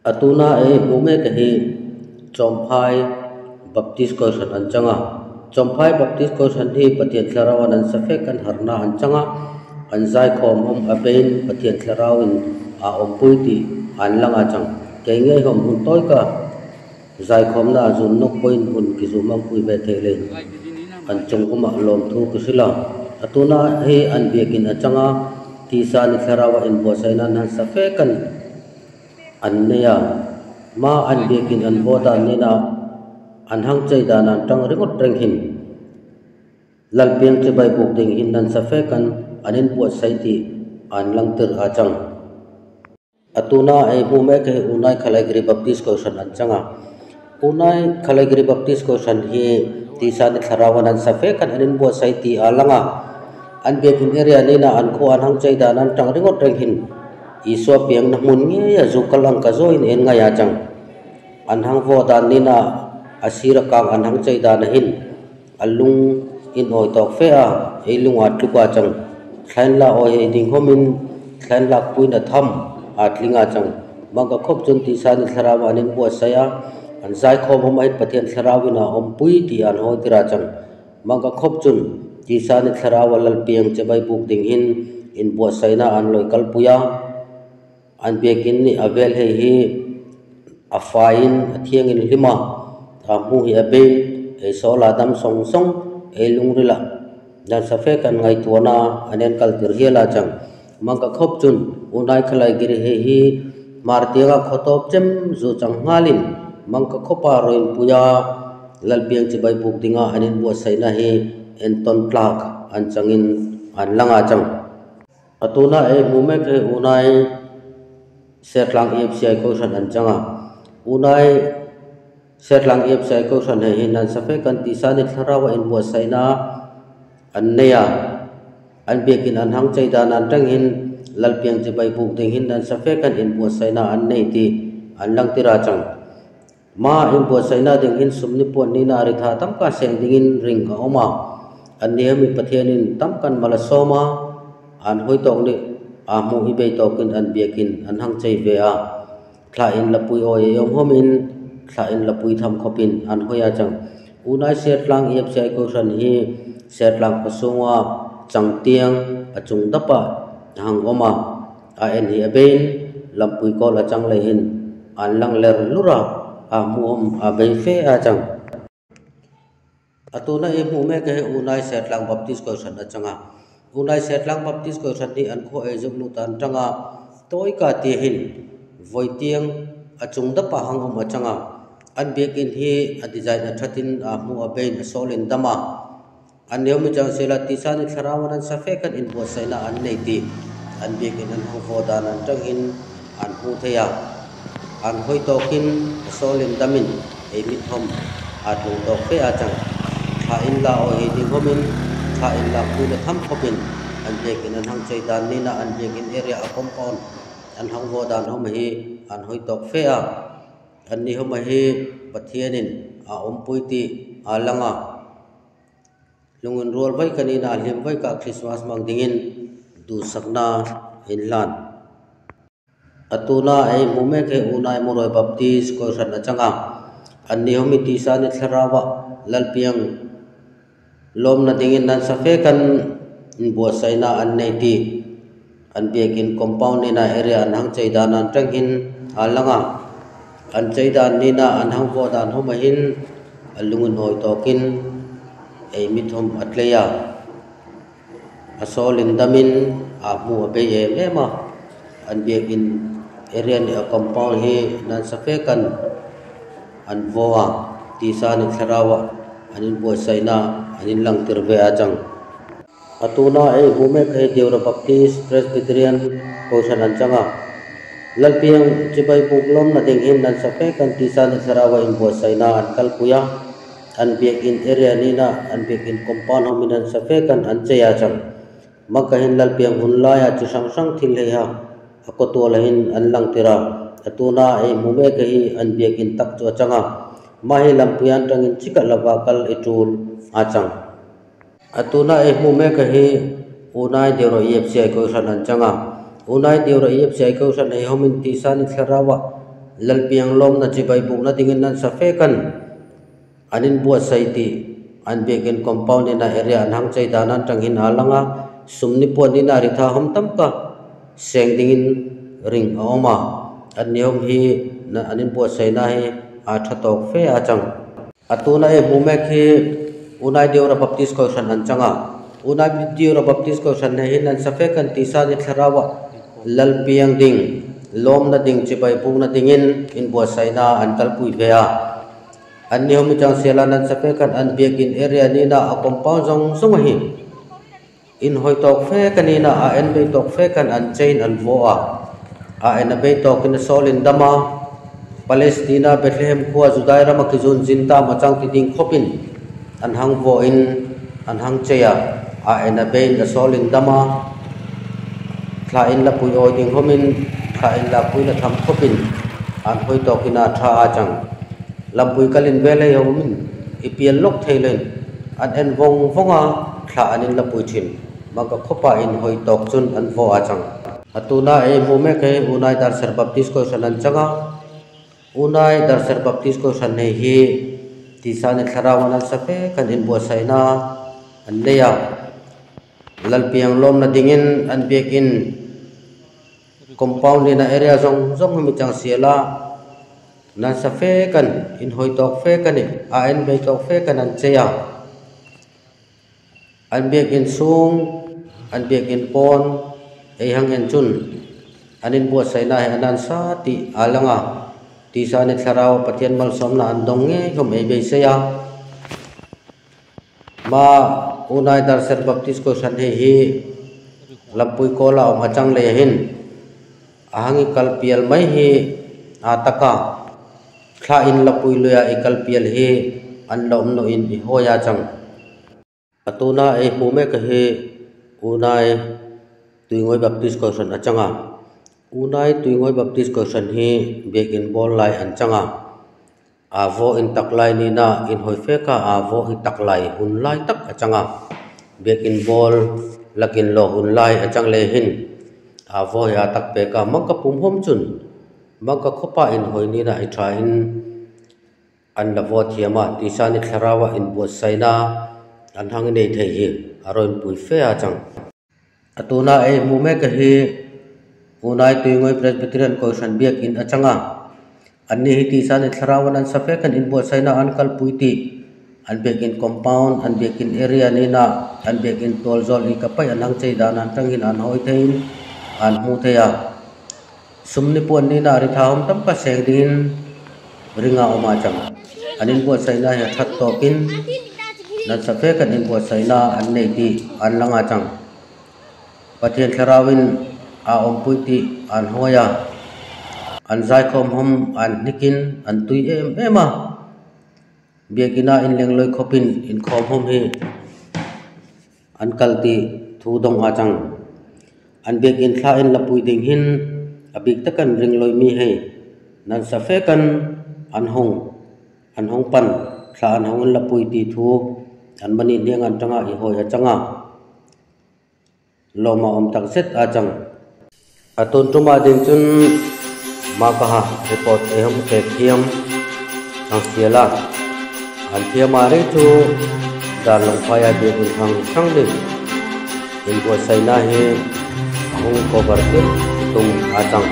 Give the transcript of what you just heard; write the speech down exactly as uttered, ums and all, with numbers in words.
A tuna ei hmu mek a hi Chawmphai Baptist Kohhran an chang a. Chawmphai Baptist Kohhran hi Pathian Thlarau a nan safek an harna an chang a, an zaikhawm hom a bein Pathian Thlarau in a ompui ti an lang a chang. Kei ngei hom hun tawika zaikhawmna a zun nokpui in hun kizumang pui ve thei lei an chung hom a lawmthu ka hril a. A tuna hi an biakin a chang a, tisa ni Thlarau a inbuatsaina nan safek an an nei a. Ma an biakin an vaw dan nina an hang chei dan an tang ringot reng hin Lalpiang chibai buk ding hin nan safek an an inbuatsai ti an langtir a chang. A tuna ei hmu mek a hi Unai Khalai Giri Baptist Kohhran an chang a. Unai Khalai Giri Baptist Kohhran hi tisa ni Thlarau a nan safek an an inbuatsaina ti a lang a. An biakin area nina an kho an hang chei dan an tang ringot reng hin Isua piangna hmun ngei a zu kal ang ka zaw in en ngai a chang. An hang vaw dan nina a sira kang an hang chei dan a hin a lung in awi tawk fe a, ei lung a tluk a chang. Thlain la awi hei ding hom in thlain lak puina tham a tling a chang. Mangkakhop chun tisa ni Thlarau an inbuatsai a, an zaikhawm hom a hin Pathian Thlarau in a ompui ti an hawi tir a chang. Mangkakhop chun tisa ni Thlarau a Lalpiang chibai buk ding hin inbuatsaina an loi kalpui a. An biakin ni a vel hei hi a fai in a thiang in hlim a, a hmu hi a bei, ei sawl a dam song song, ei lungril a nan safek an ngaituana an en kaltir hial a chang. Mangkakhop chun Unai Khalai Giri hei hi Hmar tiang a khotawp chem zu chang ngal in Mangkakhop a roi inpui a, Lalpiang chibai buk ding a an inbuatsaina hi enton tlak an chang in an lang a chang. A tuna ei hmu mek a hi Unai Sertlang E F C I Kohhran an chang a. Unai Sertlang E F C I Kohhran hei hi nan safek an tisa ni Thlarau a inbuatsaina an nei a. An biakin an hang chei dan an tang hin Lalpiang chibai buk ding hin nan safek an inbuatsaina an nei ti an langtir a chang. Ma inbuatsaina ding hin sum ni puan nina ritha tamkha seng ding in ring a om a. An ni hom hi Pathian in tamkha mal a sawm a, an hoi tawk ni a hmu hi bei tawk in an biakin an hang chei ve a. Thla in lapui awi ei om hom in, thla in lapui tham khop in an hoi a chang. Unai Sertlang E F C I Kohhran hi Sertlang khosung a chang tiang a chung dap a hang om a. A en hi a bei in lampui kawl a chang lei hin an lang ler lur a, a hmu hom a bei fe a chang. A tuna ei hmu mek a hi Unai Sertlang Baptist Kohhran a chang a. Unai Sertlang Baptist Kohhran hi an kho ei zuk lut an tang a, tawika ti hin voi tiang a chung dap a hang om a chang a. An biakin hi a design a that in a hmu a bei in a sawl in dam a. An ni hom hi chang sela tisa ni Thlarau a nan safek an inbuatsaina an nei ti an biakin an hang vaw dan an tang hin an hmu thei a. An hoi tawk in a sawl in dam in ei mit hom a tlung tawk fe a chang. Thla in la awi hei ding hom in, thla in lak puina tham khop in an biakin an hang chei dan nina an biakin area a compound an hang vaw dan hom hi an hoi tawk fe a. An ni hom a hi Pathian in a ompui ti a lang a. Lung in ruol vei ka nina hlim vei ka Christmas mang ding in dunsakna in lan. A tuna ei hmu mek a hi Unai Muroi Baptist Kohhran a chang a. An ni hom hi tisa ni Thlarau a Lalpiang lawmna ding in nan safek an inbuatsaina an nei ti an biakin compound nina area an hang chei dan an tang hin a lang a. An chei dan nina an hang vaw dan hom a hin a lung in awi tawk in ei mit hom a tlei a. A sawl in dam in a hmu a bei em em a. An biakin area ni a compound hi nan safek an an vaw a, tisa ni Thlarau a an inbuatsaina an inlangtir ve a chang. A tuna ei hmu mek a hi Deora Baptist Presbyterian Kohhran an chang a. Lalpiang chibai buk lawmna ding hin nan safek an tisa ni Thlarau a inbuatsaina an kalpui a. An biakin area nina an biakin compound hom in nan safek an an chei a chang. Maka hin Lalpiang hun lai a chu hrang hrang thil hei ha a ko tual a hin an langtir a. A tuna ei hmu mek a hi an biakin tak chu a chang a. Ma hi lampui an tang in chika lava kal i tul a chang. A tuna ei hmu mek a hi Unai Deora E F C I Kohhran an chang a. Unai Deora E F C I Kohhran ei hom in tisa ni Thlarau a Lalpiang lawmna chibai bukna dingin nan safekan an in buatsai ti, an biekin compound nina area an hang chei dan an tang hin a langa, sum ni puan nina ri tha hom tam ka seng dingin ring a om a. Anni hom hi na an in buatsaina hi a tha tawk fe a chang. A tuna ei hmu mek hi Unai Deora Baptist Kohran an chang a. Unai Deora Baptist Kohran nei hi nan safekan tisa ni thlarau a Lalpiang ding, lawmna ding, chibai bukna dingin in buatsaina an kalpui ve a. Anni hom i chang siala nan safekan an biekin area nina a compound zong zong ahi. In hoi tawk fe ka nina a en bei tawk fe kan an chei in an vaw a. A en a bei tawk in a sawl in dam a. Palestina Bethlehem khua Judai ram a kizun zin tam a chang ti ding khop in an hang vaw in an hang chei a. A en a bei in a sawl in dam a. Thla in lapui awi ding hom in thla in lapui na tham khop in an hoi tawk in a tha a chang. Lampui kal in ve lei hom in i pial lok thei len an en vong vong a, thla an in lapui thin. Mangkha khop a in hoi tawk chun an vaw a chang. A tuna ei hmu mek hi Unai Darser Baptist Kohran an chang a. Unai Darser Baptist Kohran nei hi tisa ni thlarau a nan safekan in buatsaina an nei a. Lalpiang lawmna dingin an biekin compound nina area zong zong hom i chang siala nan safekan in hoi tawk fe ka ni a, en bei tawk fe kan an chei a. An biekin sung, an biekin pawn ei hang en chun an in buatsaina hi a nan sa ti a langa. Tisa ni thlarau Pathian malsawmna an dong ngei hom ei beisei a. Ma Unai Darser Baptist Kohran hei hi lampui kawl a om a chang lei hin a hang i kalpial mai hi a tak a. Thla in lapui lui a i kalpial hi an lawm no in i hoi a chang. A tuna ei hmu mek hi Unai Tuingoi Baptist Kohran a chang a. Unai Tuingoi Baptist Kohran hi biekin bawl lai an chang a. A vaw in tak lai nina in hoi fe ka a vaw hi tak lai hun lai tak a chang a. Biekin bawl lakin law hun lai a chang lei hin a vaw hi a tak pe ka mangkha pum hom chun mangkha khop a in hoi nina i tha in an la vaw thiam a, tisa ni thlarau a in buatsaina an hang i nei thei hi a rawn pui fe a chang. A tuna ei hmu mek hi Unai Tuingoi Presbyterian Kohran biekin a chang a. Anni hi tisa ni thlarau a nan safekan in buatsaina an kalpui ti, an biekin compound, an biekin area nina, an biekin tualzawl i ka pai an hang chei dan an tang hin an hoi thei in an hmu thei a. Sum ni puan nina ri tha hom tam ka seng dingin ring a om a chang. An in buatsaina hi a that tawk in nan safekan in buatsaina an nei ti an lang a chang. Pathian thlarau in a ompui ti an hoi a. An zai khawm hom an hnik in an tui em em a. Biekin a in lengloi khop in in khawm hom hi an kal ti thu dong a chang. An biekin thla in lapui ding hin a bik tak an ringloi mi hei nan safekan an hong, an hong pan thla an hong in lapui ti thu an mani niang an tang a i hoi a chang a. Lawm a om tak zet a chang. A tun tuma ding chun ma ka ha report ei hom pe thiam ang siala. An thiam a ri chu dan long phai a biekin thang thang ding in buatsaina hi a hung cover tir tum a chang.